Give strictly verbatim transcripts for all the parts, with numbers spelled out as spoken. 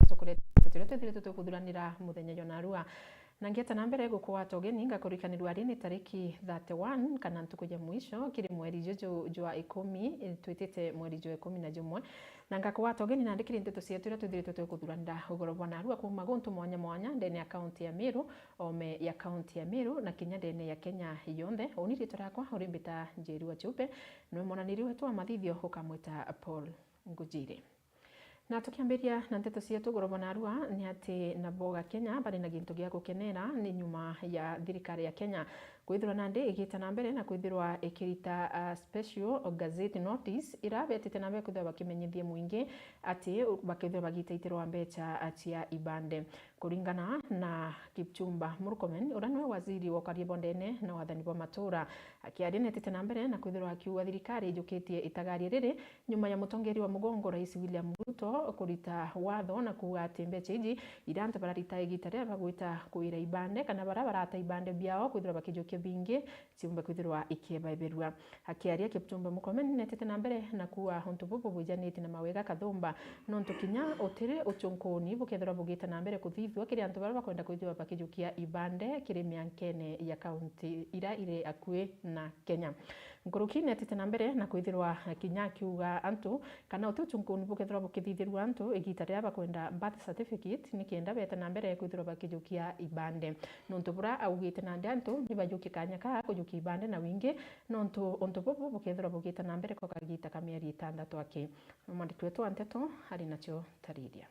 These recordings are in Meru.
tukurete turia twithiritwe tukuthuranira muthenya jwa narua. Na ngieta na mbere gukugwata ugeni, ngakurikanirua ari ni tariki thirty-one, kana ntuku ya mwisho kiri mweri juju jwa ikumi, twitite mweri jwa ikumi na jumwe. Na ngakugwata ugeni nandi kiri nteto cietu iria twithiritwe twikuthuranira ugoro bwa narua kuuma guntu mwanya mwanya ndene ya kaunti ya Meru, ome ya kaunti ya Meru, na kinya ndene ya Kenya yonthe. Uni riitwa riakwa uri mbita Njeri wa Chupe, nwe mwananiri wetu wa mathithio ukamwita Paul Ngujiri. Na tukiambiria na nteto cietu, ugoro bwa narua ni ati nabo Akenya bari na gintu gia gukenera ni nyuma ya thirikari ya Kenya kwithirwa nandi igiita na mbere na kwithirwa ikirita, ah, special gazette notice, ira betite na mbere kwithirwa bakimenyithia mwingi ati bakithirwa bagitaitirwa mbecha, ah, cia ibande. Kuringana na Kipchumba Murkomen, uria niwe waziri wa kwaria bwa ndene na wathani bwa matura, akiaria netite na mbere na kwithirwa akiuga thirikari ijukitie itagaria riri nyuma ya mutongeria wa mugongo Rais William Ruto kurita watho na kuuga ati mbecha iji iria antu bararita igiita riria bagwita kuira ibande kana baria barata ibande biao kwithirwa bakijukia bingi ciumbe kwithirwa ikiebaeberua. Akiaria, Kipchumba Murkomen netite na mbere na kuuga untu bubu bwijanitie na mawega kathumba, nontu kinya utiri uchunkuni bukethirwa bugite na mbere kuthithua kiri antu baria bakwenda kwithirwa bakijukia ibande kiri miankene ya kaunti iria iri akui na Kenya. Nkuruki netite na mbere na kwithirwa kinya akiuga antu kana uti uchunkuni bukethirwa bukithithirua antu igiita riria bakwenda birth certificate, nikenda bete na mbere kwithirwa bakijukia ibande. Nontu buria augite nandi antu ni bajukie kanya kaa kujukia ibande na wingi, nontu untu bubu bukethirwa bugite na mbere kwa kagiita ka mieri itantatu aki. Mwandiki wetu wa nteto ari nacio tariria.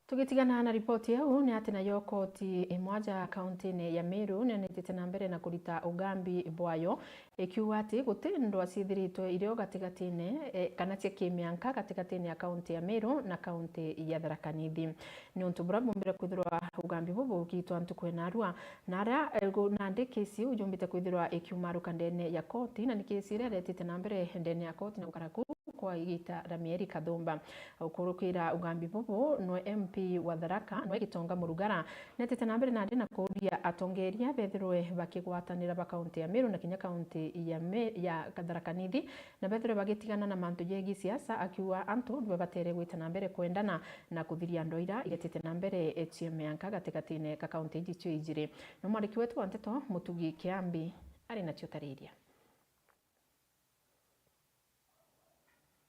Tugitigana na ripoti iu, ni ati nayo koti imwe ja kauntine ya Meru ni nitite na mbere na kurita ugambi bwayo ikiuga ati guti ndwa ciithiritwe irio gatigatine, eh, kana cia kimianka gatigatine ya kaunti ya Meru na kaunti ya Tharaka Nithi. Ni untu buria bumbire kwithirwa ugambi bubu bugitwa ntuku ya narua, na aria, eh, gu-, nandi kesi iu yumbite kwithirwa ikiumaruka ndene ya koti, na ni kesi iria iretite na mbere ndene ya koti na gukara kuu kwa igiita ria mieri kathumba. Gukurukira ugambi bubu, nwe M P wa Tharaka, nwe Gitonga Murugara, netite na mbere nandi na kuuria atongeria bethirwe bakigwatanira ba kaunti ya Meru na kinya kaunti ya Me-, ya Tharaka Nithi, na bethirwe bagitigana na mantu jegii siasa, akiuga antu nibo batere gwita na mbere kwendana na kuthiria ndwa iria iretite na mbere cia mianka gatigatine ka kaunti iji cio ijiri. Na mwandiki wetu wa nteto Mutugi Kiambi ari nacio tariria.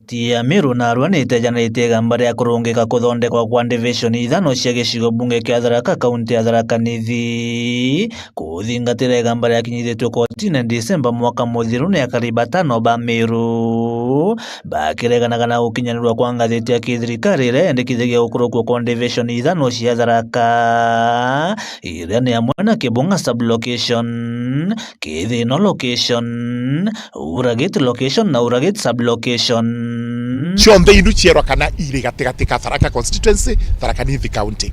Koti ya Meru narua ni itejaniritie igamba ria kurungika kuthondekwa kwa division ithano cia gicigo bunge kia Tharaka, kaunti ya Tharaka Nithi, kuthingatira igamba riakinyithitue kotine Disemba mwaka muthiru ni akari batano ba Meru, bakireganaga na gukinyanirua kwa ngathiti ya kithirikari iria yendekithagia gukurukua kwa division ithano cia Tharaka, iria ni amwe na Kibung'a sublocation, Kithino location, Uragit location na Uragit sublocation. Cionthe indu cierwa kana iri gatigati ka Tharaka constituency, Tharaka Nithi county.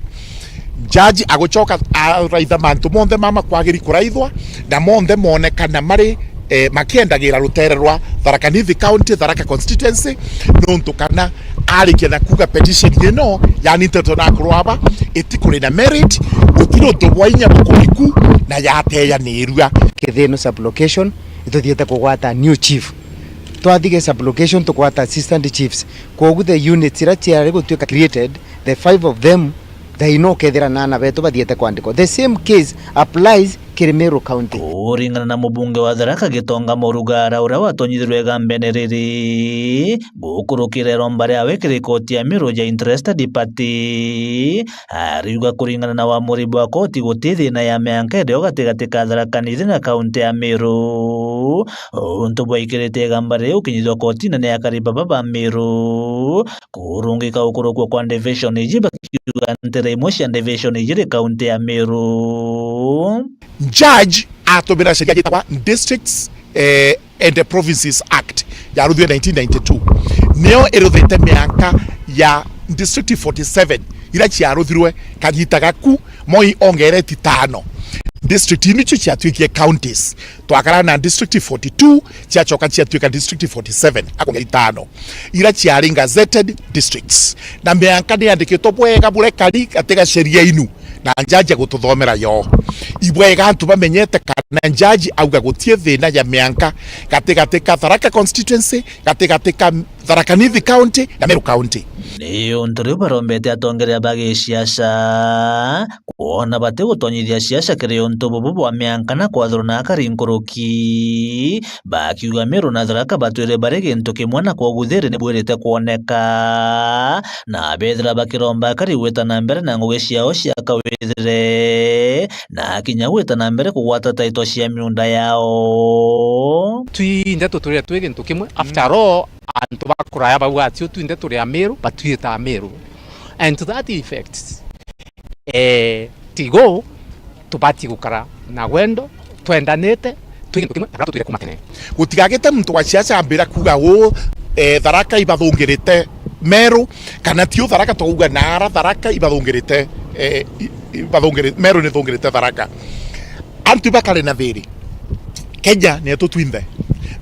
Jaji agucoka araitha mantu monthe mama kwagiri kuraithwa, na monthe monekana mari, eh, makiendagira rutere rwa Tharaka Nithi county, Tharaka constituency, nontu kana arikia na kuuga petition ino, yani nteto na akorwa aba, itikuri na merit, gutiri untu bwa inya bukuriku, na yateyanirua. Kithino sublocation, ituthiete kugwata new chief. Twathige sublocation, tugwata assistant chiefs. Kwogu the units iria ciari gutuika created, the five of them, thaino ukethira na ana betu bathiete kwandikwa. The same case applies kiri Meru County. Kuringana na mubunge wa Tharaka Gitonga Murugara, uria watonyithirwe igambene riri gukurukira iromba riawe kiri koti ya Meru ja interested party, ariuga kuringana na wamuri bwa koti guti thina ya mianka irio gatigati ka Tharaka Nithi na kaunti ya Meru. Untu bwaikirite igamba riu gukinyithua kotine ni akari baba ba Meru kurungika gukurukua kwa division iji, bakiuga ntira imwe cia division iji ri kaunti ya Meru. Judge atumira sheria yitagwa Districts, eh, and Provinces Act, yaruthirwe nineteen ninety-two. Niyo iruthite mianka ya District forty-seven iria ciaruthirwe kagita gaku, Moi ongereti tano. District inu icio ciatuikie counties, twakara na district forty-two, ciacoka ciatuika district forty-seven, akonya itano, ira ciari gazetted districts, na mianka ni yandikitwe bwega burekari gati ga sheria inu, na njaji agututhomera yo. Ibwega antu bamenyete kana njaji auga gutie thina ya mianka gati gati ka Tharaka constituency, gati gati ka Tharaka Nithi County na Meru County. Ni untu riu barombete atongeria ba giciaca kwona batigutonyithia ciaca kiri untu bubu bwa mianka na kwathurana akari nkuruki, bakiuga Meru na Tharaka batwire bari gintu kimwe na kwogu thiri ni bwirite kwoneka, na bethira bakiromba akari gwita na mbere na ngugi ciao cia kawithire, na kinya gwita na mbere kugwata taitwa cia miunda yao. Twi ndeto turia twi gintu kimwe. After all, antu ba kuraya bauga ati, "Utwinthe turi Amiru, batwita Amiru." And to that effect, eh, tigo tubati gukara na wendo, twendanite, twi gintu kimwe, na baria tutwire kuma tene. Gutigagite muntu wa ciaca ambira kuuga uu, eh, Tharaka ibathungirite Meru, kana ti u Tharaka twauga, na ara Tharaka ibathungirite, eh, i-, ibathungiri-, Meru nithungirite Tharaka. Antu ibakare na thiri. Kenya ni yetu twinthe.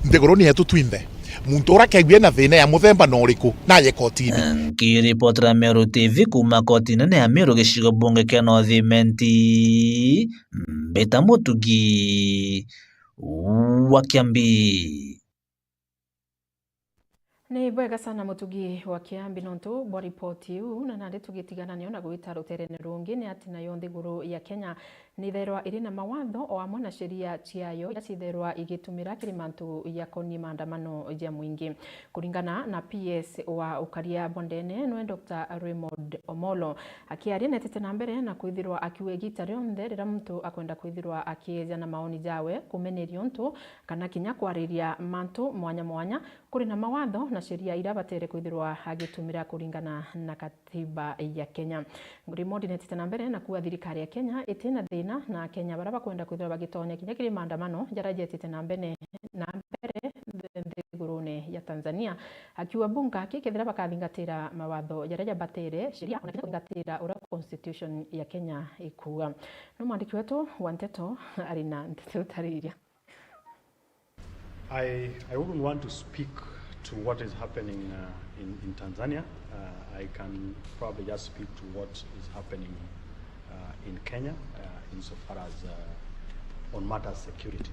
Nthiguru ni yetu twinthe. Muntu uria akeigua ena thina ya muthemba na uriku, naje kotini. Nkiripotera Meru T V kuuma koti nene ya Meru gicigo bunge kia North Imenti, mbita Mutugi wa Kiambi. Ni bwega sana Mutugi wa Kiambi nontu bwa ripoti iu, na nandi tugitigana nio na gwita ruterene rungi, ni ati nayo nthiguru ya Kenya nitherwa iri na mawatho o amwe na sheria ciayo iria citherwa igitumira kiri mantu jakoni maandamano ja mwingi. Kuringana na P S wa ukaria bwa ndene nwe Doctor Raymond Omolo, akiaria netete na mbere na kwithirwa akiuga igita rionthe riria muntu akwenda kwithirwa akieja na maoni jawe, kumeneria untu kana kinya kwariria mantu mwanya mwanya, kuri na mawatho na sheria iria abatere kwithirwa agitumira kuringana na katiba ya Kenya. Raymond netete na mbere na kuuga thirikari ya Kenya iti na thina na Akenya baria bakwenda kwithirwa bagitonya kinya kiri maandamano jaria jetite na mbere, na mbere nthigurune ya Tanzania, akiuga bunge aki kethira bakathingatira mawatho jaria jabatere, sheria, ona kinya kuthingatira uria constitution ya Kenya ikuuga. No mwandiki wetu wa nteto ari na nteto utariria. I, I wouldn't want to speak to what is happening, uh, in, in Tanzania. Uh, I can probably just speak to what is happening, uh, in Kenya, uh, insofar as, uh, on matters security.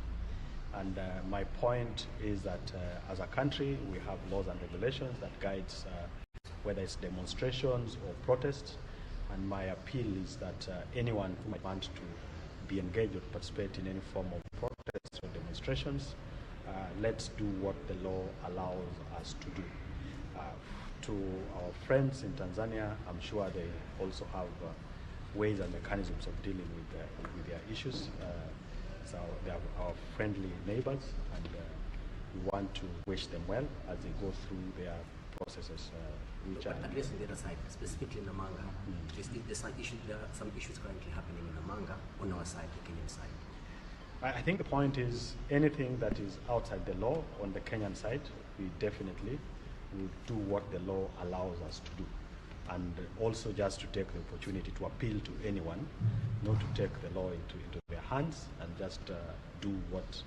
And, uh, my point is that, uh, as a country, we have laws and regulations that guides, uh, whether it's demonstrations or protests. And my appeal is that, uh, anyone who might want to be engaged or participate in any form of protests or demonstrations, uh, let's do what the law allows us to do. Uh, to our friends in Tanzania, I'm sure they also have, uh, ways and mechanisms of dealing with, uh, with their issues. Uh, so they are our friendly neighbors, and, uh, we want to wish them well as they go through their processes, uh, which But are addressing the other side, specifically Namanga, Mm. there's, there's some issue, there are some issues currently happening in Namanga on our side, the Kenyan side. I, I think the point is anything that is outside the law on the Kenyan side, we definitely will do what the law allows us to do. And also just to take the opportunity to appeal to anyone not to take the law into, into their hands and just, uh, do what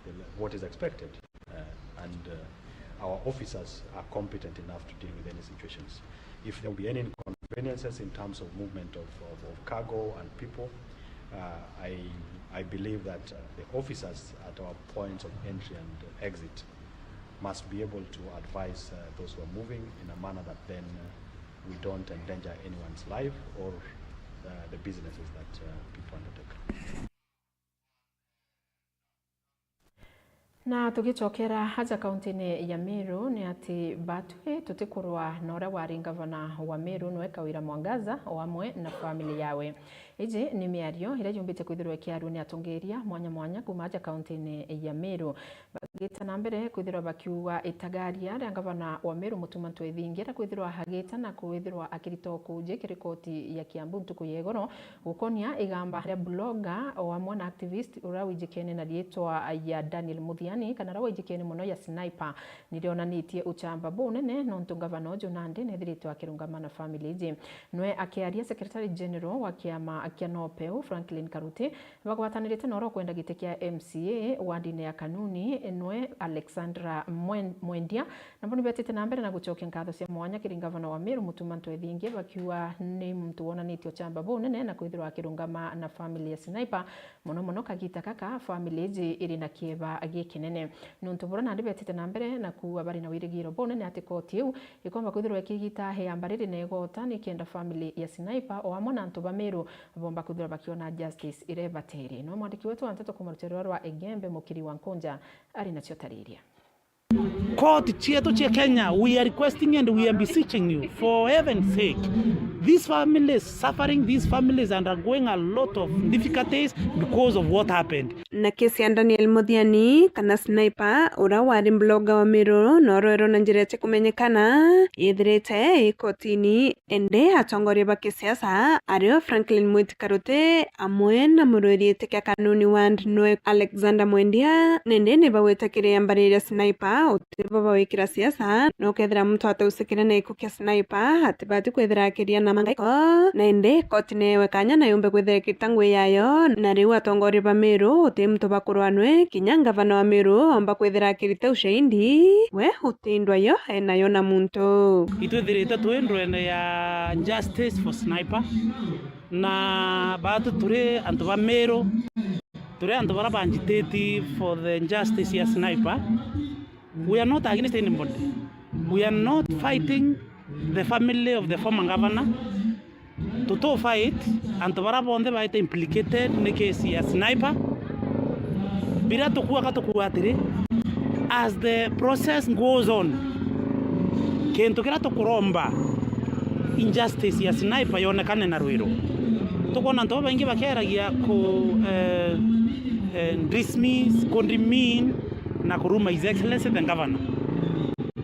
the, what is expected. Uh, and, uh, our officers are competent enough to deal with any situations. If there will be any inconveniences in terms of movement of, of, of cargo and people, uh, I, I believe that, uh, the officers at our points of entry and exit must be able to advise, uh, those who are moving in a manner that then, uh, we don't endanger anyone's life or, uh, the businesses that, uh, people undertake. Na tugicokera aja kaunti-ini ya Meru, ni ati batwi tutikurwa na uria wari ngavana wa Meru, nwe Kawira Mwangaza, o amwe na family yawe. Iji ni miario iria yumbite kwithirwa ikiarua ni atongeria mwanya mwanya kuuma aja kaunti-ini ya Meru. Bagita na mbere kwithirwa bakiuga itagaria ria ngavana wa Meru Mutuma Ntwethingia ria kwithirwa agita na kwithirwa akirita ukuji kiri koti ya Kiambu ntuku ya igoro, gukonia igamba ria blogger o amwe na activist uria wijikene na riitwa ya Daniel Muthia Muthiani kana aria wa ijikene mono ya Sniper, nirionanitie uchamba bunene, nontu ngavana uju nandi nethiritwe akirungama na family iji. Nwe akiaria Secretary General wa kiama kia NOPEU, Franklin Karuti, bagwatanirite na uria ukwenda giti kia M C A wardine ya Kanuni, nwe Alexandra Mwen-, Mwendia, nabo nibetite na mbere na gucokia nkatho cia mwanya kiri ngavana wa Meru, Mutuma M'Ethingia, bakiuga ni muntu wonanitie uchamba bunene na kwithirwa akirungama na family ya Sniper, mono mono kagita gaka family iji iri na kieba gikinene. Nontu buria nandi betite na mbere na kuuga bari na wirigiro bunene ati koti iu ikomba kwithirwa ikigita heamba riri na igota, nikenda family ya Sniper o amwe na antu ba Meru bomba kwithirwa bakiona justice iria ibatere. Nwe mwandiki wetu wa nteto kuuma rutere rwa Igembe, Mukiri wa Nkunja, ari nacio tariria. Court cietu cia Kenya, we are requesting and we are beseeching you, for heaven's sake. These families suffering, these families undergoing a lot of difficulties because of what happened. Na kesi ya Daniel Muthiani, kana Sniper, uria wari blogger wa Meru na urwerwa na njira iti kumenyekana, yithirite i kotini. Indi atongoria ba kisiasa, ario Franklin Mwiti Karuti, amwe na murwiri giti kia Kanuni Ward nwe Alexander Mwendia, nindi nibagwite kiri ambari ya Sniper, utibo bawikira siasa, na ukethira muntu atausikire na gikuu kia Sniper, atibati kwithira akiria na mangaiko, na indi koti newe kanya na yumbe kwithira ikirita ngui yayo, na riu atongoria ba Meru, uti muntu bakurwa nwe, kinya ngavana wa Meru, omba kwithira akirita ushahidi, we utindwa yo enayo na muntu. Itwithirite twi ndwene ya justice for Sniper, na batu turi antu ba Meru, turi antu bara banjititi for the justice ya Sniper. We are not against anybody. We are not fighting the family of the former governor. Tutu fight antu bara bonthe baite implicated ni case ya Sniper. Biria tukuuga ka tukuuga atiri, as the process goes on, kintu kiria tukuromba, injustice ya Sniper yonekane na rwiro. Tukwona antu babaingi bakiaragia ku, eh, eh, dismiss, ku demean na kuruma His Excellency the Governor.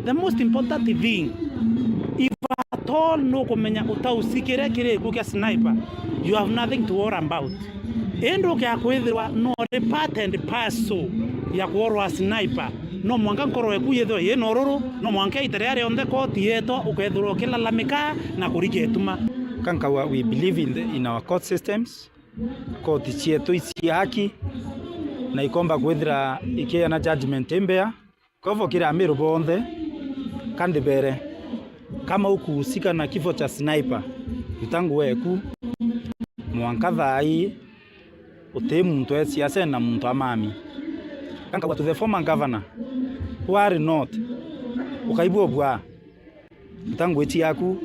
The most important thing, if at all nukumenya utausi kiria kiri gikuu kia Sniper, you have nothing to worry about. Indi ukia kwithirwa no uri part and parcel ya kuorwa Sniper, no mwanka nkoro eku yithirwe yina ururu, no mwanka ita riria rionthe koti yetwa ukethirwa ukilalamika na kurikia ituma. Kankawa, we believe in the, in our court systems. Koti cietu ici cia haki na ikomba kwithira ikiana judgment imbea. Kovo kiri Amiru bonthe, ka ndibere, kama ukuhusika na kifo cha Sniper, ruta nguo eku. Mwanka thaa ii, uti muntu e siasa na muntu amami. Kankauga to the former governor, worry not, ukaigua ubwaa, ruta nguo ici yaku.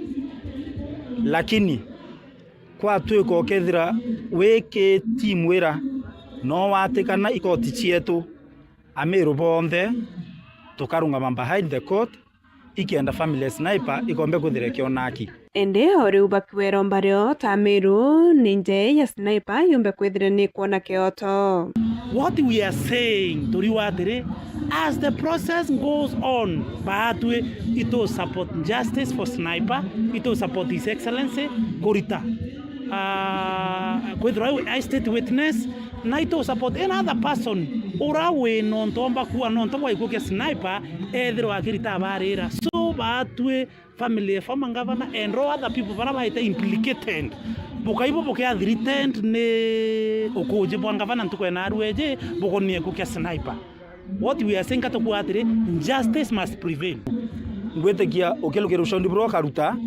Lakini kwatwika ukethira wi ki timu ira, no watikana ikoti cietu, Amiru bonthe tukarungama behind the court, ikenda family ya Sniper ikombe kwithira ikiona haki. Indi o riu bakiwera omba rio ta Amiru, ni nja ya Sniper yumbe kwithira ni kwona kioto. What we are saying, turiuga atiri, as the process goes on, baatwi itu support justice for Sniper, itu support His Excellency kurita, ah, kwithirwa i state witness, na itu support another person ura wi nontu omba kuua nontu bwa gikuu kia Sniper, ethirwa akirita abarira. So baatwi family ya former governor and all other people bara baite implicated, bukaibo bukia threatened ni ukuji bwa ngavana ntuku ya narua iji bukonie gikuu kia Sniper. What we are saying, ka tukuuga atiri, justice must prevail. Ngwitikia ukirukira ushahidi buria ukaruta,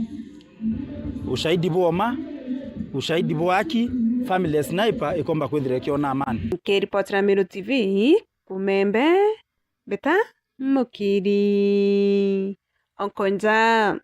ushahidi bwa uma, ushahidi bwa haki, family ya Sniper ikomba kwithira ikiona amani. Nkiripotera Meru T V, kuuma Igembe, Beta Mukiri, Onkonja.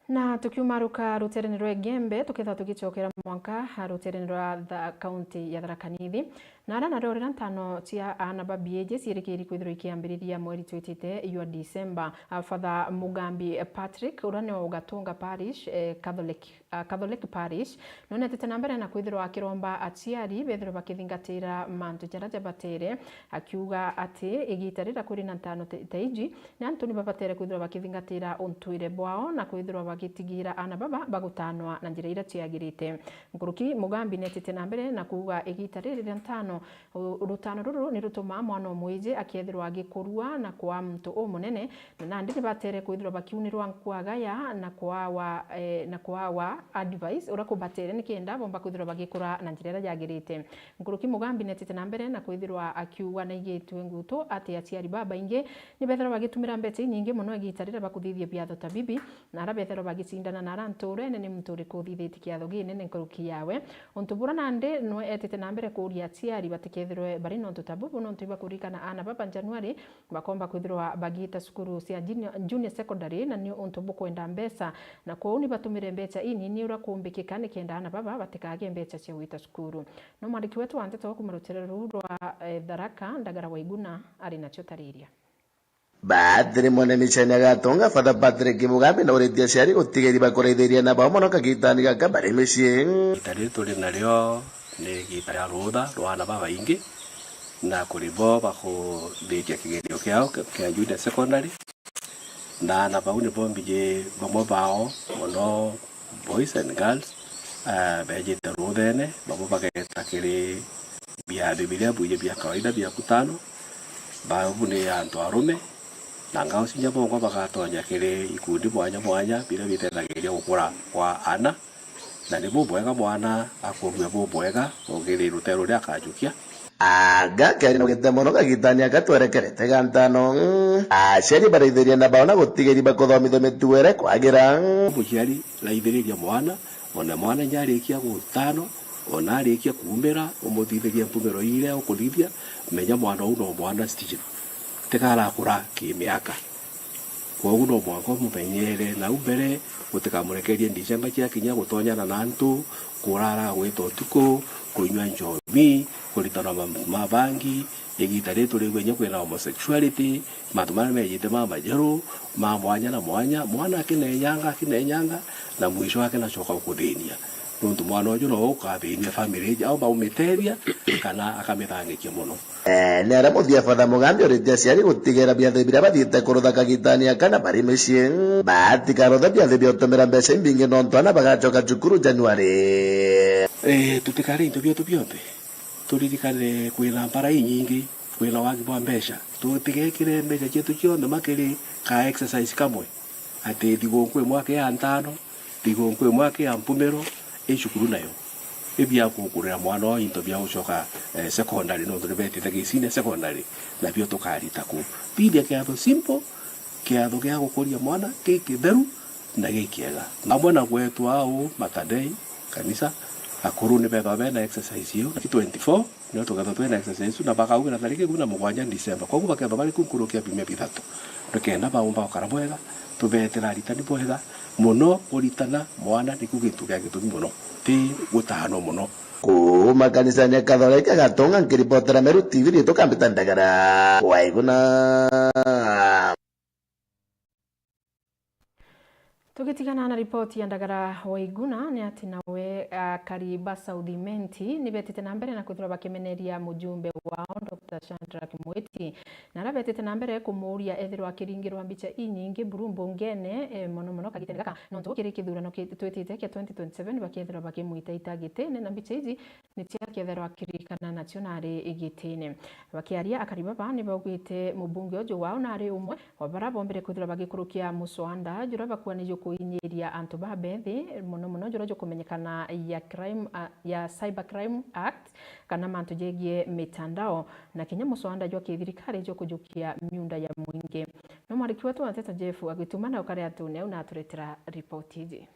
Na tukiumaruka ruterene rwa Igembe, tukethirwa tugicokera mwanka ruterene rwa Tha-, kaunti ya Tharaka Nithi. Na ara nario riria ntano cia aana ba B A J ciirikiri kwithirwa ikiambiriria mweri twitite jwa December. Ah, Father Mugambi Patrick, uria niwe ugatunga parish, eh, Catholic, ah, Catholic parish, nonetete na mbere na kwithirwa akiromba aciari bethirwe bakithingatira mantu jaria jabatere, akiuga ati igita riria kwiri na ntano te-, ta iji, na antu ni babatere kwithirwa bakithingatira untwire bwao na kwithirwa bagitigira aana baba bagutanwa na njira iria ciagirite. Nkuruki Mugambi netite na mbere na kuuga igita riri ria ntano U-, rutano ruru ni rutumaa mwana o mwiji akethirwa agikurua na kwaa muntu umunene, na nandi ni batere kwithirwa bakiunirwa nkwagaya na kwawa, eh, na kwawa advice uria kubatere nikenda bomba kwithirwa bagikura na njira iria yagirite. Nkuruki Mugambi netite na mbere na kwithirwa akiuga naigitue ngutu ati aciari babaingi ni bethirwa bagitumira mbeca inyingi mono igita riria bakuthithia biatho ta bibi, na aria bethirwa bagicindana na aria nturene ni muntu uriku uthithitie kiatho ginene nkuruki yawe. Untu bura nandi nwe etite na mbere kuuria aciari batikethirwe bari na untu ta bubu, nontu ibakuririkana aana baba January bakomba kwithirwa bagiita cukuru cia junior, junior secondary, na ni untu bukwenda mbeca, na kwou ni batumire mbeca inini uria kumbikika nikenda aana baba batikage mbeca cia gwita cukuru. No mwandiki wetu wa nteto kuuma rutere ruu rwa, eh, Tharaka, Ndagara Waiguna, ari nacio tariria. Batiri mwene micene agatonga Father Patrick Mugambi na uritie aciari gutigeri bakuraithiria na bao mono kagitani gaka bari micii. Igita riri turi nario ni igita ria ruutha rwa aana babaingi, na kuri bo bakuthikia kigerio kiao kia junior secondary, na aana bau nibo mbiji bamwe bao mono boys and girls, ah, beejite ruuthene, bamwe bageeta kiri biathi biria bwiji bia kawaida bia kutano. Bau ni antu arume, na ngao cinya bongwa bagatonya kiri ikundi mwanya mwanya biria bitethagiria gukura kwa aana, na ni bubwega mwana akurue bubwega ugiri ruteere ruria akajukia. Anga keri nogite mono kagitani aka twerekerete ga ntano. Aciari baraithiria na baona gutigeri bakuthomithia mitugo iria kwagira. Muciari, raithiriria mwana, ona mwana inya arikia gutano, ona arikia kuumira, umuthithagia mpumiro iria ukuthithia, menya mwana uu no mwana still. Tikara akura kimiaka. Kwogu no mwanka umumenyere nau mbere, gutikamurekerie December ciakinya gutonyana na antu, kurara gwita utuku, kunyua njomi, kuritana mantu ma bangi. Igita riri turigua inya kwina homosexuality, mantu maria mejite ma majeru, ma mwanya na mwanya, mwana akinenyanga, akinenyanga, na mwisho wake nacoka gukuthinia. Nontu mwana uju nowe ukathinia family iji, aumba umiteethia kana akamithangikia mono. Eh, ni aria muthia Father Mugambi uritie aciari gutigera biathi biria bathiite kurutha kagitani aka na bari micii. Batikaruthe biathi bia utumira mbeca imbingi nontu ana bagacoka cukuru January. Eh, tutikare into bietu bionthe. Turirikane kwina mpara inyingi, kwina wagi bwa mbeca. Tutigekire mbeca cietu cionthe makiri ka exercise kamwe. Ati thigukuu imwe aki ya ntano, thigukuu imwe aki ya mpumiro, i cukuru nayo. Ibia kukurira mwana oo into bia gucoka, eh, secondary, nontu nibetite gi senior secondary, nabio tukarita ku. Thithia kiatho simple, kiatho gia gukuria mwana gikitheru na gikiega. Amwe na gwetwa au matadei, kanisa, akuru nibethagwa bena exercise iu. Ki twenty-four, nio tukethwa twina exercise iu, na bakaugira tariki ikumi na mugwanja December. Kwogu bakethwa bari ku nkuruki ya biumia bithatu. Nikenda baumba gukara bwega, tubetera aritani bwega, mono kuritana mwana niku gintu gia gitumi mono, ti gutaanwa mono. Kuuma kanisani ya Kathoreki Gatonga, nkiripotera Meru T V, riitwa Kambita Ndagara. Waiguna. Tugitigana na ripoti ya Ndagara Waiguna, ni ati nawe akari ba South Imenti ni betite na mbere na kwithirwa bakimeneria mujumbe wao, Doctor Shadrack Mwiti, na aria betite na mbere kumuuria ethirwa akiringirwa mbicha inyingi buru mbungene, eh, mono mono kagitene gaka, nontu kiri kithurano ki-, twitite kia twenty twenty-seven, bakethirwa bakimwitaita gitine, na mbicha iji ni cia kethirwa akiririkana nacio nari gitine. Bakiaria, akari baba ni baugite mubunge uju wao nari umwe wa bara bombire kwithirwa bagikurukia muswanda juria bakuanijwe kuinyiria antu ba bethi, mono mono juria jukumenyekana ya crime, a, ya Cyber Crime Act, kana mantu jegie mitandao, na kinya muswanda jwa kithirikari jwa kujukia miunda ya mwingi. No mwandiki wetu wa nteto Jeff Agituma na ukari atune au na aturetera ripoti iji.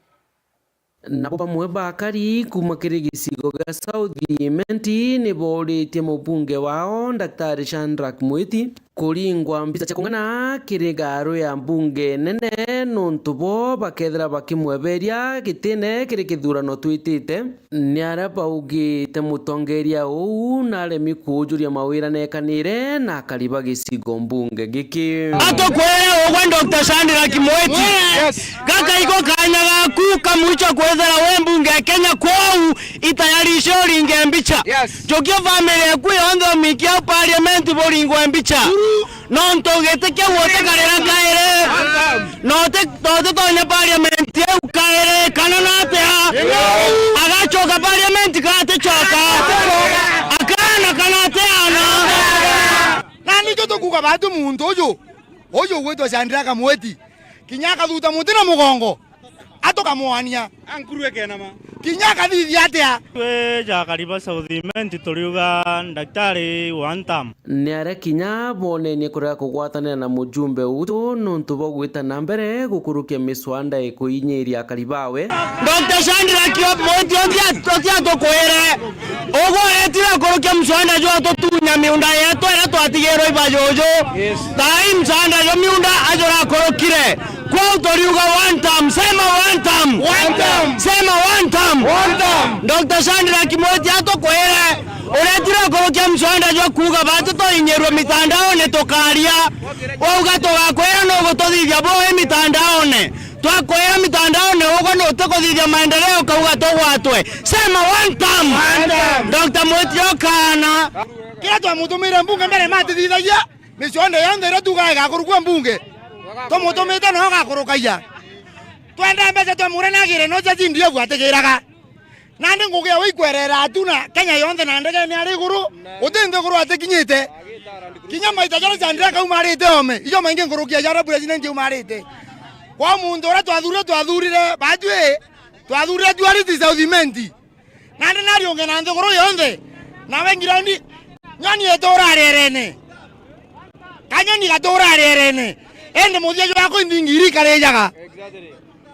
Nabo bamwe ba akari kuuma kiri gicigo gia South Imenti ni booritie mubunge wao, Daktari Shadrack Mwiti, kuringwa mbicha cia kung'ana kiri garu ya mbunge nene, nontu bo bakethira bakimweberia gitine kiri kithurano twitite. Ni aria baugite mutongeria uu naremi kuujuria mawira nekanire na akari ba gicigo mbunge giki. Atukwire ugwe Doctor Shadrack Mwiti. Yes. Gaka iko kanya gaku ka mwicho kwithira wi mbunge ya Kenya, kwou itayarishe uringe mbicha. Yes. Njukia family yaku yonthe umikie au parliament buringwe mbicha. Nontu giti kiu utikarira kairi. Na uti-, na utitonya parliament iu kairi, kana na atia? Agacoka parliament kana aticoka? Akana Kana ateana. Na nikio tukuuga batu muntu uju, uju ugwitwa Shadrack Mwiti, kinya akathuta muti na mugongo, atukamwania. Ankuru ekenama. Kinya akathithia atia? Twi ja Kariba South Imenti turiuga ndaktari one term. Ni aria kinya boonenie kurega kugwatanira na mujumbe uju nontu bwa gwita na mbere gukurukia miswanda ikuinyiria akari bawe. Doctor Shadrack Mwiti, utia, utia tukwire. Uguo uretire akurukia mswanda jwa tutunya miunda yetu iria twatigirwe iba juju. Yes. Thaa ii mswanda jwa miunda ajo urakurukire. Kwou turiuga one term, sema one term. One term. Sema one term. One term. Doctor Shadrack Mwiti atukwire, uretire ukurukia mswanda jwa kuuga batu tuinyirwe mitandaone tukaria. Wauga tugakwira nugututhithia bui mitandaone. Twakwira mitandaone uguo nutikuthithia maendeleo ukauga tugwatwe. Sema one term. One term. Doctor Mwiti okana. Kiria twamutumire mbunge mbere matithithagia. Miswanda yonthe iria tuugaga igakurukua mbunge, tumutumite noo gakurukagia. Twenda mbeca twamwira nagire no cia C D F atigiraga. Nandi ngugi yawe ikwerera atu na Kenya yonthe na ndegene ari iguru, guti nthiguru atikinyite. Kinya maita jaria Shadrack aumarite ome, ijo maingi nkuruki ya jaria president aumarite. Kwa muntu uria twathuurire, twathuurire batwi, twathuurire Duality South Imenti. Nandi nariunge na nthiguru yonthe, nawe ngirandi, nyoni ituura rierene. Kanyoni gatuura rierene, indi muthia jwako inthingiri ikarijaga.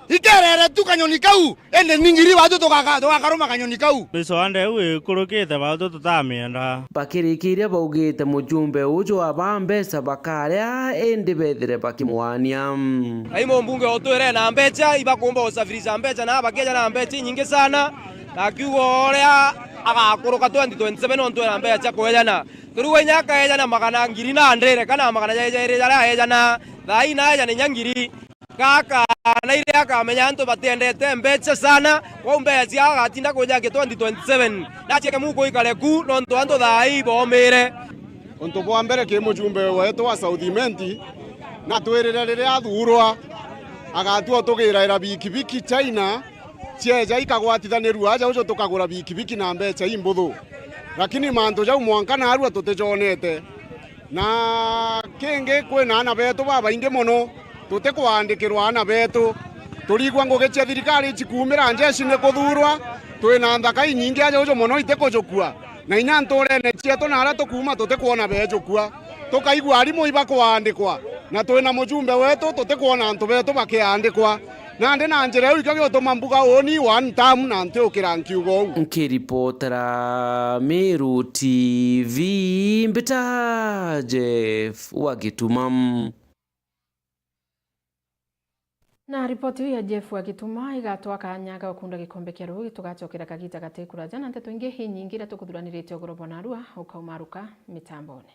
Ikerere tu kanyoni kau, indi nthingiri batu tugaka-, tugakaruma kanyoni kau. Miswanda iu ikurukite batu tutamienda. Bakirikiria baugite mujumbe uju aba mbeca bakaria, indi bethire bakimwania. Ai mumbunge utwire na mbeca, ibakumba usafirisha mbeca na bakeja na mbeca inyingi sana. Na akiuga uria agakuruka twenty twenty-seven nontu ena mbeca cia kwejana. Turiuga inya akejana magana ngiri na ndire kana magana jairi jaria ajana, thaa ii na ajana inya ngiri. Gaka na iria akamenya antu batiendete mbeca sana, kwou mbeca ciao agatinda kujakia twenty twenty-seven. Nacieke muku ikare ku nontu antu thaa ii bomire. Untu bwa mbere ki mujumbe wetu wa South Imenti, natwirire riria athuurwa, agatua utugiraira bikibiki China, cieja ikagwatithanirua aja uju tukagura bikibiki na mbeca imbuthu. Lakini mantu jau mwanka naarua tutijonete. Na kingi, kwina aana betu babaingi mono, tutikwandikirwa aana betu. Turigua ngugi cia thirikari icikumira njeshi ni kuthuurwa, twina nthaka inyingi aja uju mono itikujukua. Na inya ntuurene cietu na aria tukuuma tutikwona beejukua. Tukaigua arimu ibakwandikwa, na twina mujumbe wetu tutikwona antu betu bakiandikwa. Nandi na njira iu ikio giutuma mbuga uuni one term na ntiukira nkiuga uu. Nkiripotera Meru T V, mbita Jeff wa Gituma. Na ripoti iu ya Jeff wa Gituma igatwa kanya ga gukunda gikombe kia ruugi, tugacokera kagita gati kuraja na nteto ingi inyingi iria tukuthuranirite ugoro bwa narua. Ukaumaruka mitambone.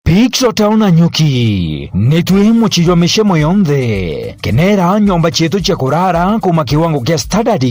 Peaks Hotel Nanyuki, nitwi mucii jwa micemo yonthe. Kenera nyomba cietu cia kurara kuuma kiwango kia standard,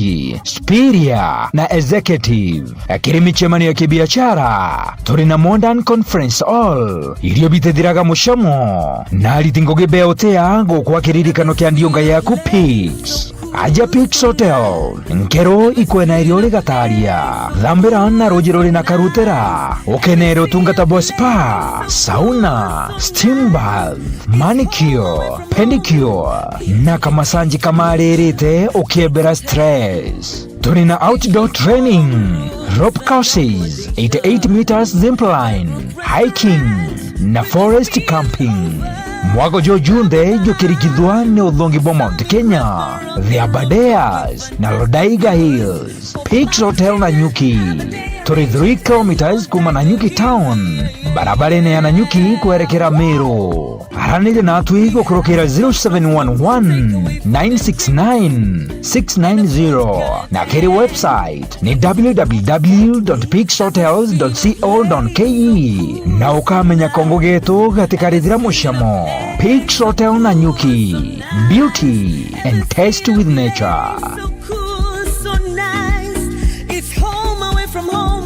superior na executive. Kiri micemanio ya kibiashara, turi na Modern Conference Hall, irio bitithiraga mucamo, na ariti ngugi beotea gukwa kiririkano kia ndiunga yaku Peaks. Aja Peaks Hotel, nkero ikwena irio rigataria. Thambira na ruuji ruri na karutera, ukenere utungata bwa spa, sauna, steam bath, manicure, pedicure, na kamasanji kamaririte ukiebera stress. Turi na outdoor training, rope courses, eighty-eight meters zip line, hiking, na forest camping. Mwago juju junthe jukirikithua ni uthongi bwa Mount Kenya, the Aberdares, na Lodaiga Hills. Peaks Hotel Nanyuki. Three kilometers kuma Nanyuki town, barabarene ya Nanyuki kwerekera Meru. Aranire natwi gukurukira zero seven one one, nine six nine, six nine zero, na kiri website ni w w w dot peaks hotels dot co dot k e, na ukamenya kongo getu gatikarithira mucamo. Peaks Hotel Nanyuki, beauty and taste with nature. So cool, so nice. It's home away from home.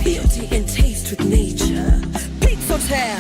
Beauty and taste with nature. Peaks Hotel.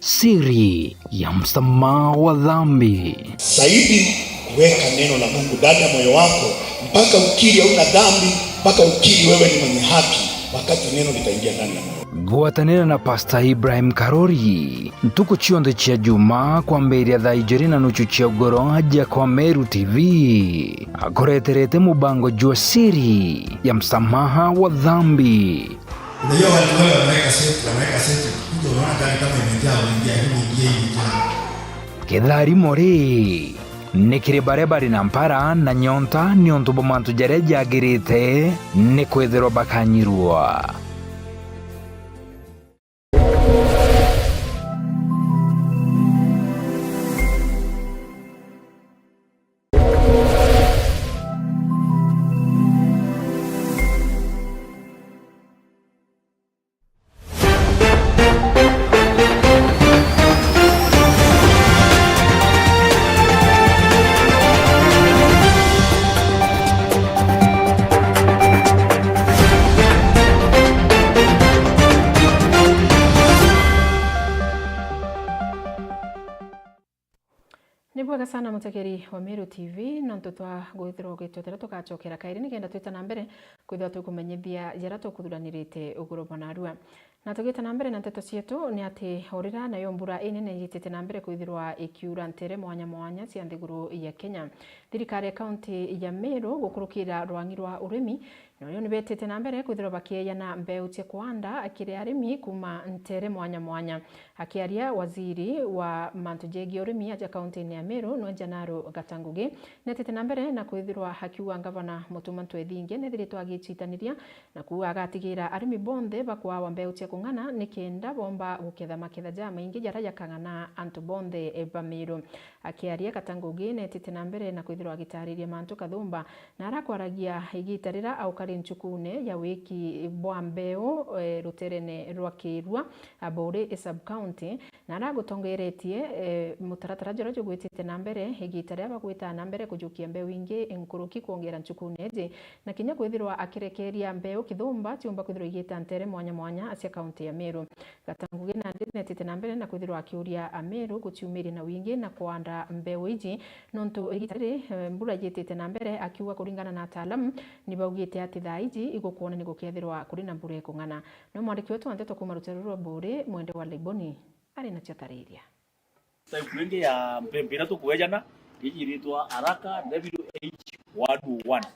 Siri ya msamaha wa dhambi. Zaidi, weka neno la Mungu ndani ya moyo wako mpaka ukiri hauna dhambi, mpaka ukiri wewe ni mwenye haki, wakati neno litaingia ndani ya moyo. Gwatanira na Pastor Ibrahim Karori, ntuku cionthe cia Juma kwambiria thaa ijiri na nuchu cia ugoro aja kwa Meru T V. Akureterete mubango jwa siri ya msamaha wa dhambi. Unajua watu wale wanaweka seti, wanaweka seti. Mtu unaona gari kama imejaa, unaingia hivi, ingia hivi, ingia. Kitharimo ri, ni kiri baria bari na mpara na nyonta niuntu bwa mantu jaria jagirite, ni kwithirwa bakanyirwa. Ni bwega sana mutegeri wa Meru T V, nontu twa gwithirwa ugitwetera tugacokera kairi nikenda twita na mbere kwithirwa tukumenyithia jaria tukuthuranirite uguru bwa narua. Na tugita na mbere na nteto cietu, ni ati urira nayo mbura inene yitite na mbere kwithirwa ikiura ntere mwanya mwanya cia nthiguru ya Kenya. Thirikari ya kaunti ya Meru gukurukira rwang'i rwa urimi, noyo ni betite na mbere kwithirwa bakieyana mbeu cia kuanda kiri arimi kuma ntere mwanya mwanya. Akiaria waziri wa mantu jegie urimi aja kaunti-ini ya Meru, nwe Janaro Gatangugi, netite na mbere na kwithirwa akiuga ngavana Mutuma Ntwethingia nethiritwe agicitaniria na kuuga agatigira arimi bonthe bakwawa mbeu cia kung'ana nikenda bomba guketha maketha jamaingi jaria jakang'ana antu bonthe ba Meru. Akiaria, Gatangugi netite na mbere na kwithirwa agitariria mantu kathumba na arakwaragia igita riria aukari nchukune ya wiki bwa mbeu, eh, ruterene rwa Kirua, Aburi sub county, na aragutongeretie, eh, mutaratara juria jugwitite na mbere igita riria bagwita na mbere kujukia mbeu ingi nkuruki kwongera nchukune iji, na kinya kwithirwa akirekeria mbeu kithumba ciumba kwithirwa igita ntere mwanya mwanya cia kaunti ya Meru. Gatangugi nandi netite na mbere na kwithirwa akiuria Ameru guciumiria na wingi na kuanda mbeu iji, nontu igita riri, eh, mbura yitite na mbere, akiuga kuringana na ataalamu, ni baugite ati thaa iji igukwona ni gukethirwa kuri na mbura ikung'ana. No mwandiki wetu wa nteto kuuma rutere rwa Buuri, Mwende wa Laiboni, ari nacio tariria. Type ingi ya mpempe iria tukwejana, iji iritwa Araka W H one oh one.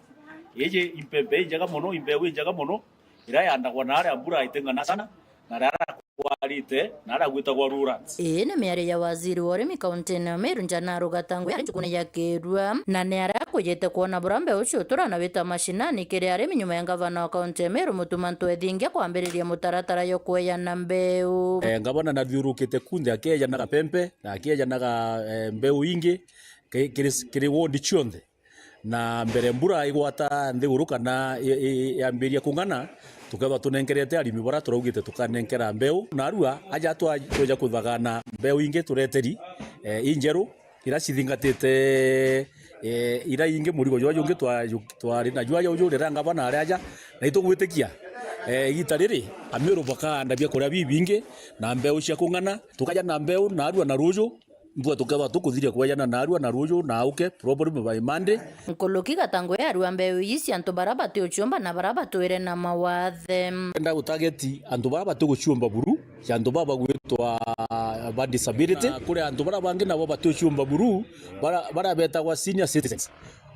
Iji impempe injega mono, imbeu injega mono, iria yandagwa na aria mbura iting'ana sana, na aria kwarite, na aria gwitagwa rurals. Ii ni miario ya waziri wa urimi kaunti-ini ya Meru, Njana Rugatangwe, ari nchukune ya Kirua, na ni aria akujite kwona bura mbeu ciutura na wita mashinani kiri arimi nyuma ya ngavana wa kaunti ya Meru, Mutuma Ntwethingia, kwambiriria mutaratara yo kweyana mbeu. Eh, ngavana nathiurukite kunthe akejanaga mpempe, na akejanaga, eh, mbeu ingi ki-, kiri, kiri ward cionthe. Na mbere mbura igwata nthiguru kana i-, i-, yambiria kung'ana, tukethwa tunenkerete arimi bara turaugite tukanenkera mbeu. Narua aja twa-, tweja kuthagana mbeu ingi tureteri, eh, injeru, ira cithingatite, eh, ira ingi murigo jwa jungi twa-, ju-, twari na jwa juju riria ngavana ari aja, na itugwitikia, eh, igita riri, Ameru bakaanda biakuria bibingi na mbeu cia kung'ana, tukaja na mbeu narua na ruju, mbua tukethwa tukuthiria kwejana narua na ruju na auke, problem by Monday. Nkuruki Gatangwe arua mbeu ii cia antu bara bati uciumba na bara batwire na mawathe. Enda gutageti antu bara bati guciumba buru, cia antu baba gwitwa ba disability. Na kuri antu bara bangi nabo bati uciumba buru, bara, bara betagwa senior citizens.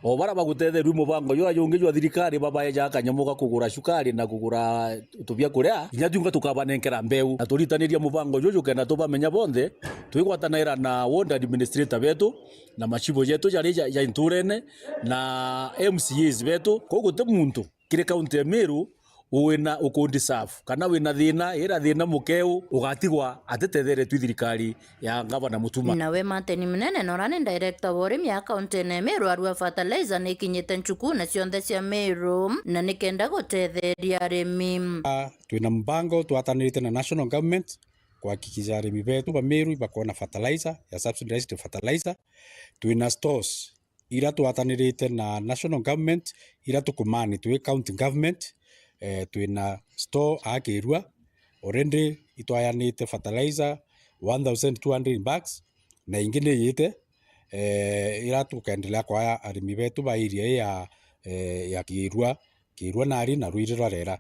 O bara bagutetheru i mubango jura jungi jwa thirikari, babaeja kanyamu ga kugura cukari na kugura tubia kuria, kinya tiunga tukabanenkera mbeu. Na turitaniria mubango juju kenda tubamenya bonthe, twigwatanaira na ward administrator betu, na machibu jetu jari ja, ja inturene, na M C As betu. Kou guti muntu kiri kaunti ya Meru wina uku deserve, kana wina thina, ira thina mukeu, ugatigwa atitetheretwe i thirikari ya Ngavana Mutuma. Nawe Martin Munene, nora ni director wa urimi a kaunti ya Meru, arua fertilizer ni ikinyite nchuku na cionthe cia Meru, na nikenda gutetheria arimi. Ah, twina mbango twatanirite na national government kuhakikisha arimi betu ba Meru ibakona fertilizer ya subsidized fertilizer. Twina stores ira twatanirite na national government, ira tukumani twi county government, eh, twina store a Kirua, already itwayanite fertilizer one thousand two hundred bags, na ingi ni iyite, eh, ira tukendelea kwaya arimi betu ba area ii ya, eh, ya Kirua, Kirua nari na Ruiri rwa Rera.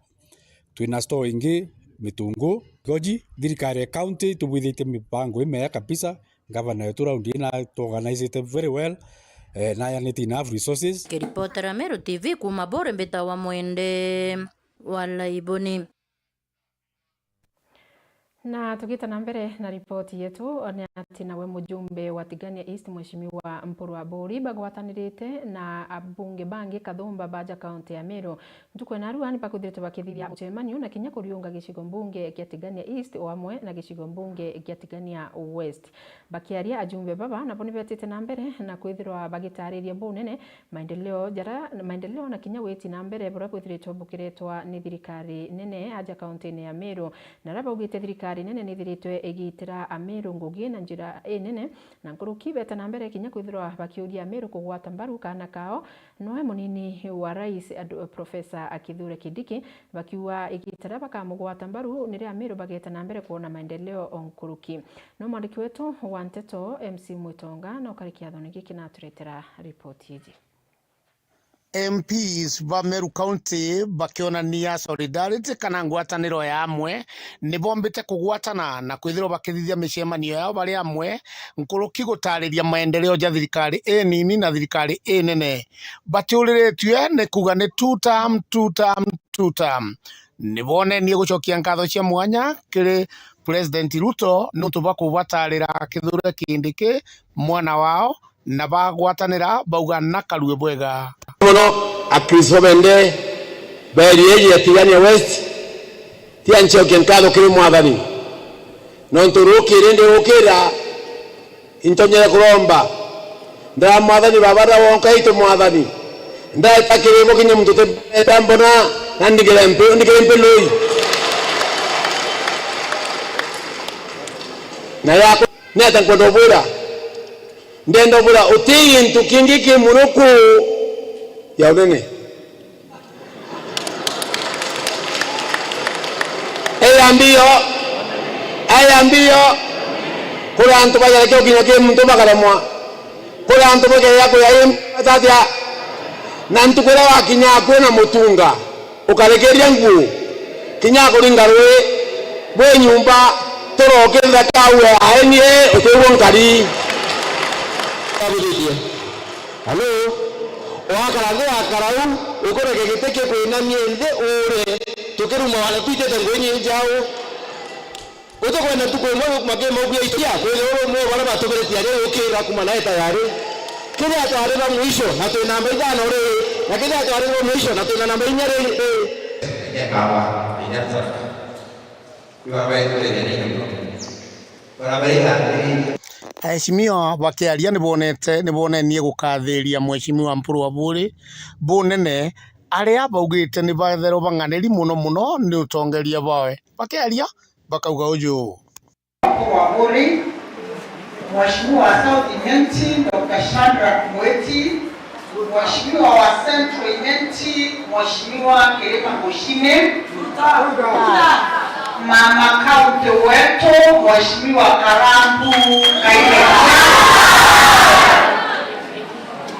Twina store ingi Mitungu, Goji. Thirikari ya county itubwithitie mibango imea kabisa. Gavana wetu raundi ii na tuorganizite very well, eh, na ayanite enough resources. Kiripotera Meru T V kuuma Buri, mbitawa Mwende wa Laiboni. Na tugite na mbere na ripoti yetu, ni ati nawe mujumbe wa Tigania East, Mheshimiwa Mpuru Aburi, bagwatanirite na abunge bangi kathumba baja kaunti ya Meru, ntuku ya narua ni bakwithiritwe bakithithia mucemanio na kinya kuriunga gicigo mbunge gia Tigania East o amwe na gicigo mbunge gia Tigania West. Bakiaria, ajumbe baba nabo ni betite na mbere na kwithirwa bagitariria bunene maendeleo jara, maendeleo na kinya witi na mbere buria bwithiritwe bukiretwa ni thirikari nene aja kauntine ya Meru. Na aria baugite thirikari nene ni ithiritwe igitira Ameru ngugi na njira inene, na nkuruki beta na mbere kinya kwithirwa bakiuria Ameru kugwata mbaru kaana kao, noe munini wa rais, adu-, Professor Kithure Kindiki, bakiuga igita riria bakamugwata mbaru ni ria Ameru bageta na mbere kwona maendeleo o nkuruki. No mwandiki wetu wa nteto, M C Mwitonga, na ukari kiathoni giki na aturetera ripoti iji. M Ps ba Meru County bakionania solidarity kana ngwataniro ya amwe, ni bombite kugwatana na kwithirwa bakithithia micemanio yao bari amwe, nkuruki gutariria maendeleo ja thirikari inini na thirikari inene. Batiuriritue ni kuuga ni two term, two term, two term. Ni bonenie gucokia nkatho cia mwanya kiri President Ruto niuntu bwa kubatarira Kithure Kindiki, mwana wao, na bagwatanira bauga na karue bwega. Mono Akristo bende ba area iji ya Tigania West, tia ncokie nkatho kiri Mwathani. Nontu rukiri ndi gukira, intonyere kuromba. Ndara Mwathani, Baba, ndawonka itu Mwathani. Ndaeta kiri bo kinya muntu utembona, na ndigire mpi, ndigire mpi lui. Na yakwa, niata nkwenda ubwira? Ndenda ubwira, uti gintu kingi ki muno ku ya unene. Eya mbio, eya mbio. Kuri antu bajarekia gukinya ki muntu bakaremwa. Kuri antu bakeya kuya i tatia. Na ntuku iria wakinya akui na mutunga, ukarekeria nguu, kinya akuringa rui, bwi nyumba, turokitheka uwe aenie, utiuo nkari. Halo? Wakara nthi ya karau, ukureke giti kikwinamie nthi ure, tukiruma wale twitite ngui nyingi au. Utikwenda tuku imwe makimaugia ikia, kwithirwa uri umwe wa baria batubiritie ari ukira kuma nae tayari. Kethira twari ba mwisho, na twi namba ithano ri, na kethira twari ba mwisho, na twi na namba inya ri, ri. Aheshimiwa bakiaria nibonete, nibonenie gukathiria Mheshimiwa Mpuru Aburi bunene, aria baugite ni batherwa bang'aniri mono mono ni utongeria bwawe. Bakiaria bakauga uju. Mpuru Aburi, Mheshimiwa wa South Imenti, Doctor Shadrack Mwiti, Mheshimiwa wa Central Imenti, Mheshimiwa Kirima Mushime, Mama County wetu, Mheshimiwa Karambu Kaire,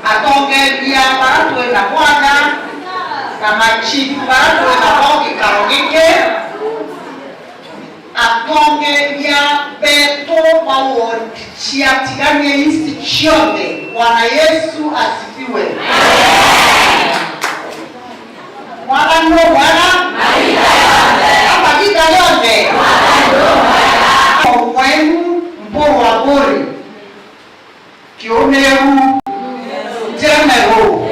atongeria bara twina bwaga, na machifu bara twina bo gikaro giki, atongeria betu ba ward cia Tigania East cionthe. Bwana Yesu asifiwe. Mwathani umwega. Mavinda yonthe. Mwenu mpurwa buri. Kiumiru. Njemeru.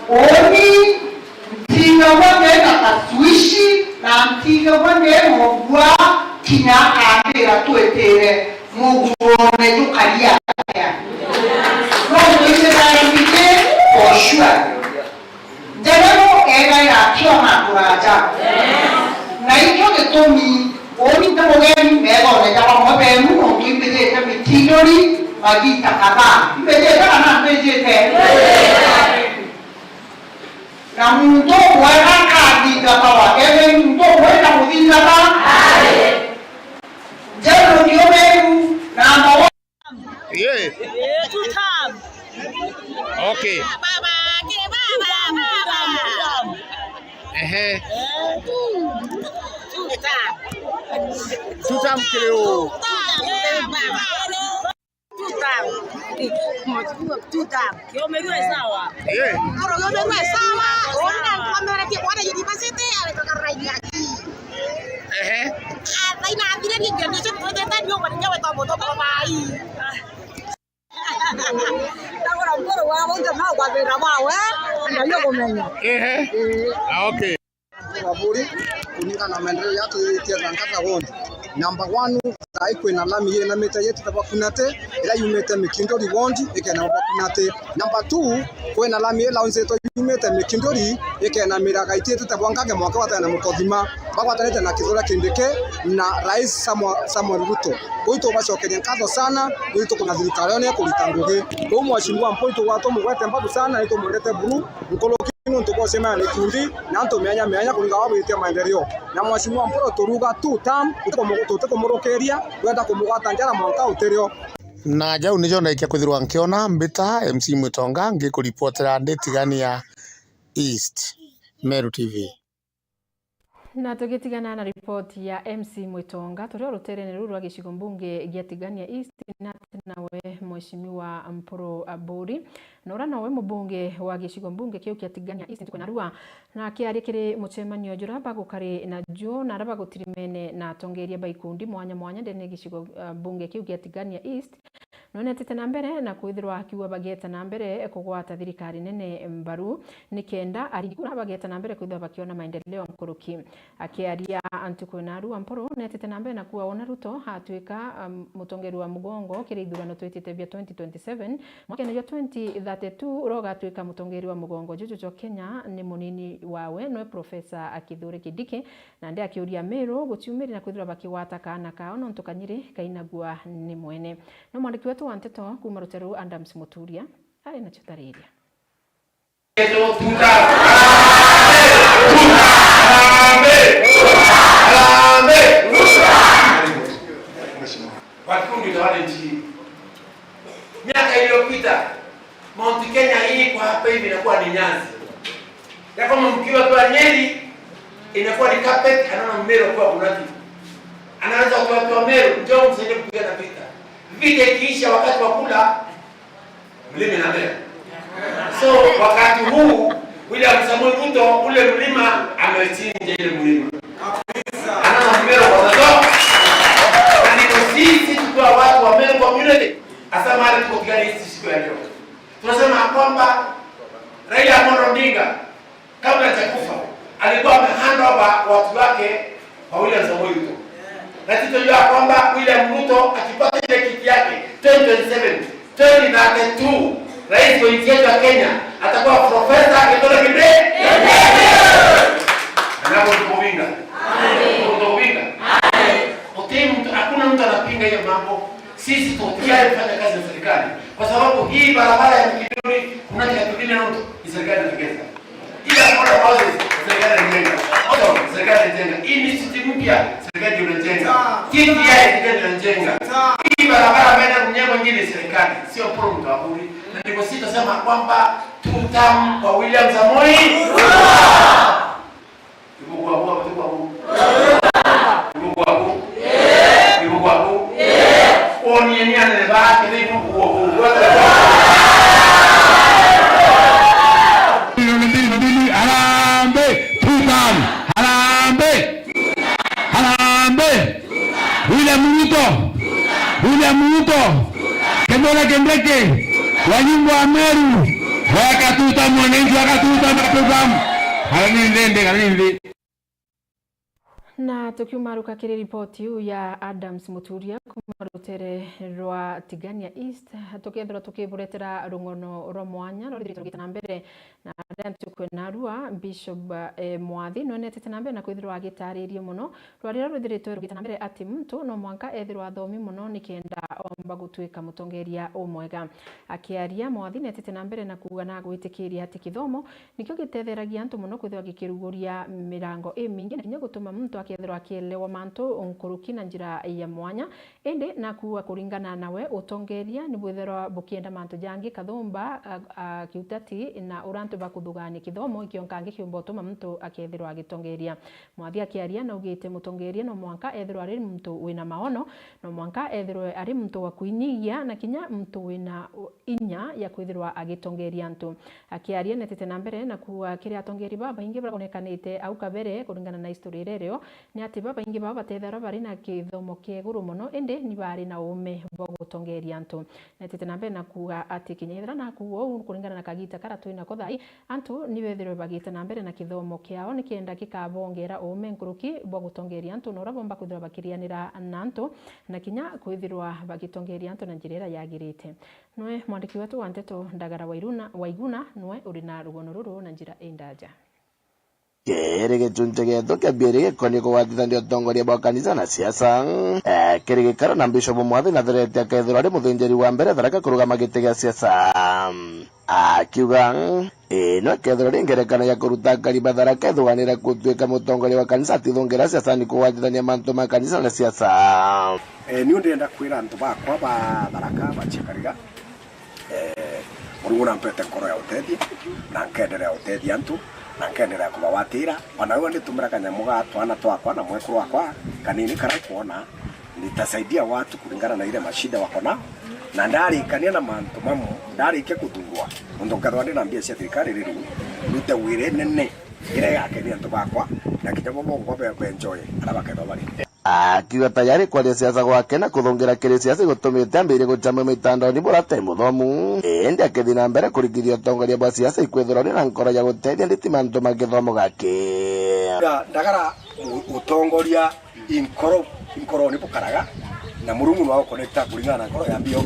Uuni ntigagwa ndena kaswishi, na ntigagwa ndena ubua kinya akambira twitire muguone jukaria atia. No twitire mbiji for sure. Njerero egaira akiona kuraja. Na ikio gitumi uuni nta mugeni methone ja bamwe benu, nontu imbijite mitinduri magita kadhaa. Imbijite kana mbijite? Na muntu umwe akathingatawa, ethwe muntu umwe na muthingata. Njerero kiumiru na mawa. Yeah. Eh, two term. Okay. Baba, ke baba, baba. Ehe. Eh, two, two term. Two term kiri u? Two term, eh, baba. Two term. Two term. Kiumiru e sawa. Yeah. Koro kiumiru e sawa. Ona nkomeretie kwona university, areka karainya ki. Ehe. Athaina athire ni ndio ndio twendete ndio kwa ndio wetu moto kwa mai. Ndagora mporo wa wonje ma kwa thira wawe, na yo kumenya. Ehe. Eh. Ah, okay. Waburi, kulingana na maendeleo ya tu ya Thangata Ward. Number one, sai kwina lami yinamite yitite Bakunate, ira yumite Mikinduri Ward, ikena Bakunate. Number two, kwina lami ila unzito yumite Mikinduri, ikena miraga ititite Bwangage mwanka watana Mukothima. Bagwatanite na Kithure Kindiki na Rais Samuel, Samuel Ruto. Kuu tubacokeria nkatho sana, kuu tukuna thirikari yone kurita ngugi. Kuu Mheshimiwa Mpuru tugwatwo mugwete mbaru sana, ni tumwendete buru, nkuruki nuntu bwa ucemania na ikundi na antu mianya mianya kuringa wa gwitia maendeleo. Na Mheshimiwa Mpuru turuga two term, tutikumugu-, tutikumurukiria, twenda kumugwata njara mwanka utirio. Na jau nijo ndaikia kwithirwa nkiona mbita M C Mwitonga ngikuripotera ndi Tigania East, Meru T V. Na tugitigana na ripoti ya M C Mwitonga, turi o ruterene ruu rwa gicigo mbunge gia Tigania East, na ati nawe Mheshimiwa Mpuru Aburi, na uria nowe mubunge wa gicigo mbunge kiu kia Tigania East ntuku ya narua, na akiaria kiri mucemanio juria bagukari na juo na aria bagutirimene na atongeria ba ikundi mwanya mwanya ndene gicigo, uh, mbunge kiu gia Tigania East, Nonetete na mbere na kwithirwa akiuga bageeta na mbere kugwata thirikari nene mbaru, nikenda aringi kura bageeta na mbere kwithirwa bakiona maendeleo nkuruki. Akiaria ntuku ya narua Mpuru, netete na mbere na kuuga ona Ruto atuika, um, mutongeri wa mugongo kiri ithurano twitite bia twenty twenty-seven, mwakene jwa twenty thirty-two, uria ugatuika mutongeri wa mugongo juju jwa Kenya ni munini wawe, nwe Professor Kithure Kindiki, Nandi akiuria Meru gutiumiri na kwithirwa bakigwata kaana kao nontu kanyiri kainagua ni mwene. No mwandiki wetu wa nteto kuuma ruteru Adams Muturia ari nacio tariria. Watukundi utawale nchi hii. Miaka iliyopita, Mount Kenya hii kwa hapa hivi inakuwa ni nyasi. Ya kwamba mkiwa kwa Nyeri, inakuwa ni carpet, anaona mmea kwa kuna kitu. Anaanza kuwatoa Meru, njoo msaidie kupigana vita. Vita ikiisha wakati wa kula, mlima inamea. So, wakati huu, William Samoei Ruto, ule mlima, amechinja ile mlima. Anaona mmea kwa sababu. Na ndio sisi tukiwa watu wa Meru community, hasa mahali tuko Tigania East siku ya leo. Tunasema kwamba Raila Amolo Odinga, kabla hajakufa, alikuwa amehand over watu wake kwa William Samoei Ruto. Na tutajua kwamba William Ruto akipata ile kiti yake twenty twenty-seven, twenty thirty-two, rais wa nchi yetu ya Kenya atakuwa Professor Kithure Kindiki. Anapotukuvinga. Kutokuvinga. Utii mtu, hakuna mtu anapinga hiyo mambo. Sisi tuko tayari kufanya kazi na serikali. Kwa sababu hii barabara ya Mikinduri, kuna kitu kingine ni serikali inatengeneza. Hii ya Moda Houses, serikali inajenga. Moda, serikali inajenga. Hii misiti mpya, serikali inajenga. T T I, serikali inajenga. Hii barabara ambayo inakunyea mwingine serikali. Sio problem tu hapo. Na ndivyo sisi tunasema kwamba two term kwa William Samoei. Ibu kwaku, ibu kwaku. Ibu kwaku. Ibu kwaku. Oni eni anene ba kile ibu kwaku. William Ruto. William Ruto. Kithure Kindiki. Wajumbe wa Meru. Wakatuta, mwananchi wakatuta, wakatuta. Kana ni nthindi, kana ni nthi. Na tukiumaruka kiri ripoti iu ya Adams Muturia kuma rutere rwa Tigania East, tukethirwa tukiburetera rung'ono rwa mwanya rwa ruthiritwe rugita na mbere na aria ntuku na rua. Bishop, eh, Mwathi nwenetete na mbere na kwithirwa agitaririe mono rwaria ruthiritwe rugita na mbere ati muntu no mwanka ethirwa athomi mono nikenda omba gutuika mutongeria umwega. Akiaria, Mwathi netete na mbere na kuuga na gwitikiria ati kithomo nikio gitetheragia antu mono kwithirwa gikiruguria mirango imingi na kinya gutuma muntu akethirwa akielewa mantu nkuruki na njira ya mwanya. Indi nakuuga kuringana nawe, utongeria ni bwithirwa bukienda mantu jangi, kathumba, a, a, kiutati na uria antu bakuthugania. Kithomo ikio nkangi kiumba utuma muntu akethirwa agitongeria. Mwathi akiaria naugite mutongeria no mwanka ethirwa ari muntu wina maono, no mwanka ethirwe ari muntu wa kwinyigia na kinya muntu wina u-, inya ya kwithirwa agitongeria antu. Akiaria netete na mbere na kuuga kiri atongeri babaingi baria bonekanite au kabere kuringana na histori iria irio, ni ati babaingi bao batethagirwa bari na kithomo kia iguru mono, indi ni bari na uume bwa gutongeria antu. Netete na mbere na kuuga ati kinya ethira nakuuga uu kuringana na kagita karia twinako thaa ii, antu ni bethirwe bagita na mbere na kithomo kiao nikenda gikabongera uume nkuruki bwa gutongeria antu na uria bomba kwithirwa bakirianira na antu na kinya kwithirwa bagitongeria antu na njira iria yagirite. Nwe mwandiki wetu wa nteto Ndagara Wairuna, Waiguna nwe uri na rugono ruru na njira indaja. Kiri gicunci gietu kia biiri gikoni kugwatithania utongoria bwa kanisa na siasa, eh, kiri gikaro na Bishop Mwathi Nathareti akethirwa ari muthinjiri wa mbere Tharaka kurugama giti gia siasa. Akiuga, ino ikethirwa ri ngerekano ya kuruta akari ba Tharaka ithuganire gutuika mutongoria wa kanisa atithungira siasani kugwatithania mantu ma kanisa na siasa. Eh, niu ndenda kwira antu bakwa ba Tharaka ba Chiakariga, eh, Murungu nampete nkoro ya utethia, na nkenderea utethia antu, na nkenderea kubawatira. Ona uu nditumira kanyamu ga twana twakwa na mwekuru wakwa kanini karia kwona, nitasaidia watu kulingana na ile mashida wako nao, na ndarikania na mantu mamu, ndarikia kuthurwa, nontu nkethwa ndi na mbia cia thirikari riri, ndute wira inene iria igakenia antu bakwa, na kinya bo bongwa be, be enjoy aria bakethwa bari. Akiuga tayari kwaria siasa gwake na kuthungira kiri siasa igutumite ambirie gucamia mitandaoni bura ate muthomu. Indi akithi na mbere kurikithia utongoria bwa siasa ikwithirwa uri na nkoro ya gutethia nditi mantu ma githomo gaki. Nda-, ndagara u-, utongoria inkoro, inkoro ni bukaraga, na Murungu no agukonekta kuringana na nkoro ya mbio.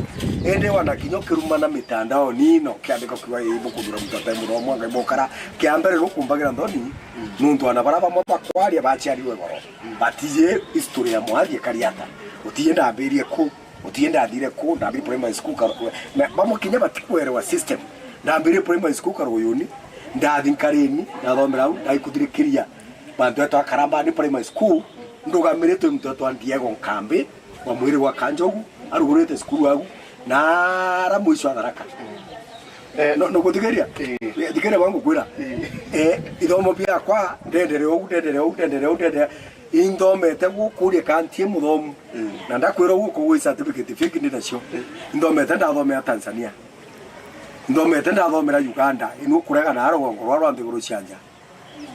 Indi wana kinya ukirumana mitandaoni no kiandiko kiuga ii bukuthura muntu ate muthomu, Ngai bukara. Kia mbere nukumbagira nthoni, nontu ana baria bamwe bakwaria baciarirwe goro. Batiji history ya Mwathi ikari ata. Utiji ndambirie ku, utiji ndathire ku, ndambirie primary school Kar-, na bamwe kinya batikwerewa system. Ndambirie primary school Karuyuni, ndathi Nkarini, ndathomera au, ndaikuthirikiria bantu etwa Karambani Primary School, ndugamiritwe muntu etwa Diego Nkambi, wa mwiri gwa Kanjogu, arugurite cukuru au, na ara mwisho atharaka. Eh, no, no guthikiria? Eh. Eh, thikiria bwa ngukwira. Eh. Eh, ithomo biakwa, ndendere ou, ndendere ou, ndendere ou, ndendere. Inthomete gukuria kantie muthomu. Mm. Na ndakwira uguo kugwi certificate fiki ndi nacio. Mm. Inthomete ndathomera Tanzania. Inthomete ndathomera Uganda. Inu kurega na rugongo rwa, rwa nthiguru cia nja.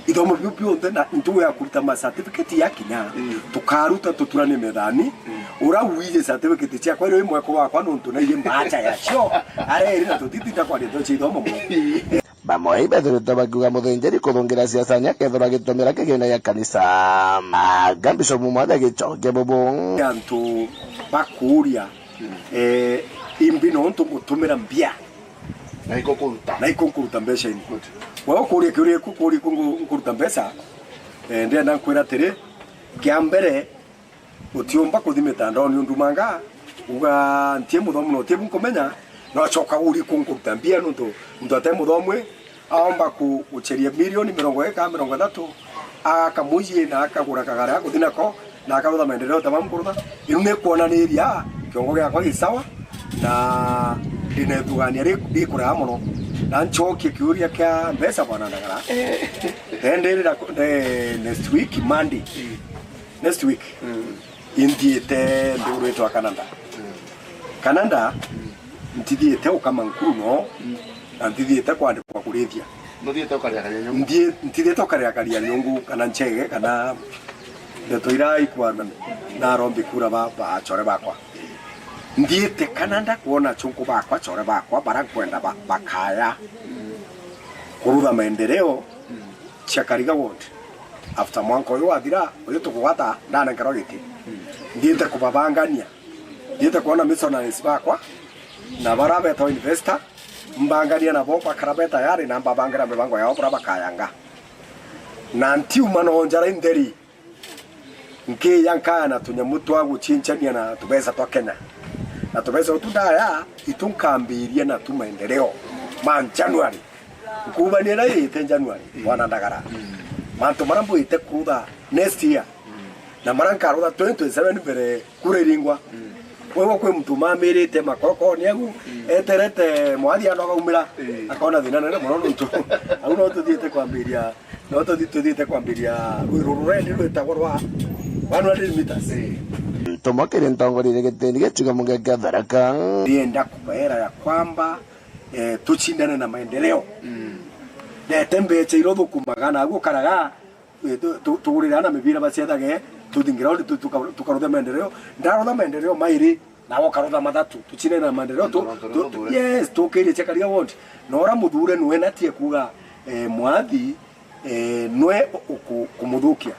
Ithomo biu bionthe na ntugu ya kuruta ma certificate ya kinya, mm, tukaruta tuturanie methani. Mm. Ura wije certificate ciakwa irio imwe kwa wakwa nontu na ije mbacha yacio, areri na tutitinda kwaria ndeto cia ithomo mono. Bamwe ibethiritwe bakiuga muthinjiri kuthungira siasa ni akethirwa agitumira kigina gia kanisa. Anga Bishop Mwathi agicokia bubu. Antu bakuria, eh, imbi nontu ngutumira mbia. Na iko kuruta. Na iko nkuruta mbeca ini. Good. Wewe ukuria kiuria iku, kuria iku ngu-, nkuruta mbeca, eh, ndenda nkwira atiri, kia mbere, utiumba kuthi mitandaoni undumanga, uga ntie muthomu na utie bu nkumenya, no coka uri ku nkuruta mbia nontu muntu ate muthomu, aomba ku-, guceria milioni mirongo iri kana mirongo ithatu, agaka mucii na akagura kagari ga kuthi nako, na akarutha maendeleo ta mau nkurutha. Riu ni kwonaniria kiongo giakwa gi sawa, na ndina ithugania ri-, rikuraya mono. Na ncokie kiuria kia mbeca, bwana Ndagara. Eh. Ndendere na ku-, ne-, next week, Monday. Mm. Next week. Mm. Inthiite nthiguru itwa Canada. Mm. Canada, mm, ntithiite ukama nkuru no, mm, na ntithiite kwandikwa kurithia. Nuthiite ukaria karia nyungu? Nthie-, ntithiite ukaria karia nyungu, kana nchege, kana Ndeto iria ikwana na arombi kura ba, ba achore bakwa. Nthiite Canada kwona achunku bakwa, achore bakwa, bara nkwenda ba, bakaya kurutha maendeleo cia Kariga ward. After mwanka uyu wathira, uyu tukugwata, ndanenkerwa giti. Nthiite kubabangania. Nthiite kwona missionaries bakwa, na bara betagwa investor, mbangania nabo bakara be tayari na mbabangira mibango yao bura bakayanga. Na ntiuma no njara intheri. Nkiya nkaya na tunyamu twa guchinchania na tubesa twa Kenya. Na tubesa utu ndaya, itu nkambiria na tu maendeleo ma January. Nkubania na ite January, mwana ndagara. Mantu mara mbwite kutha next year. Na mara nkarutha twenty twenty-seven mbere kura iringwa. Kwou kwi muntu mamirite makorokoni agu, eterete mwathi ano agaumira, akona thina nene mono nontu au no tuthiite kwambiria, no tuthi-, tuthiite kwambiria rwiro rurendi rwitagwa rwa one hundred meters. Ntomo kiri ntongoria gitindi gicigo muge kia Tharaka. Ndienda kubaera ya kwamba, eh, tucindane na maendeleo. Ndete mbecha iria uthukumaga na agu ukaraga, eh, tu-, tu-, tugurire ana mibira baciethage, tuthi ground, tu-, tuka-, tukarutha maendeleo. Ndarutha maendeleo mairi, nawe ukarutha mathatu. Tucindane na maendeleo. Tu-, tu-, tu-, yes, tukirie cia Kariga ward. Na ura muthure nwe natie kuga, eh, mwathi, eh, nwe uku-, kumuthukia.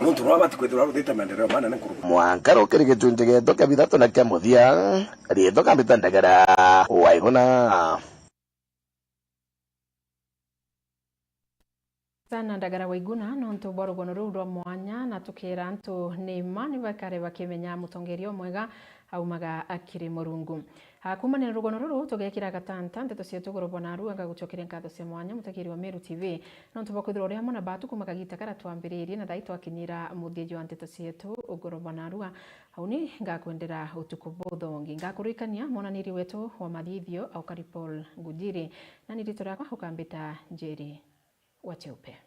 Nontu nwe abati kwithirwa aruthite maendeleo manene nkuruki. Mwanka rukiri gicunji gietu kia bithatu na kia muthia, riitwa kambita Ndagara Waiguna. Sana Ndagara Waiguna nontu bwa rugono ruu rwa mwanya, na tukiira antu ni mma ni bakare bakimenya mutongeria umwega aumaga akiri Murungu. A, kuumania na rugono ruru, tugekira gatanta nteto cietu iguru bwa narua. Ngagucokeria nkatho cia mwanya mutegeri wa Meru T V nontu bwa kwithirwa uri amwe na batu kuuma kagita karia twambiririe na thaa ii twakinyira muthia jwa nteto cietu iguru bwa narua. Au ni ngakwendera utuku buthongi. Ngakuririkania mwonaniri wetu wa mathithio, Aukari Paul Ngujiri, na ni riitwa riakwa ukambita Njeri wa Cheupe.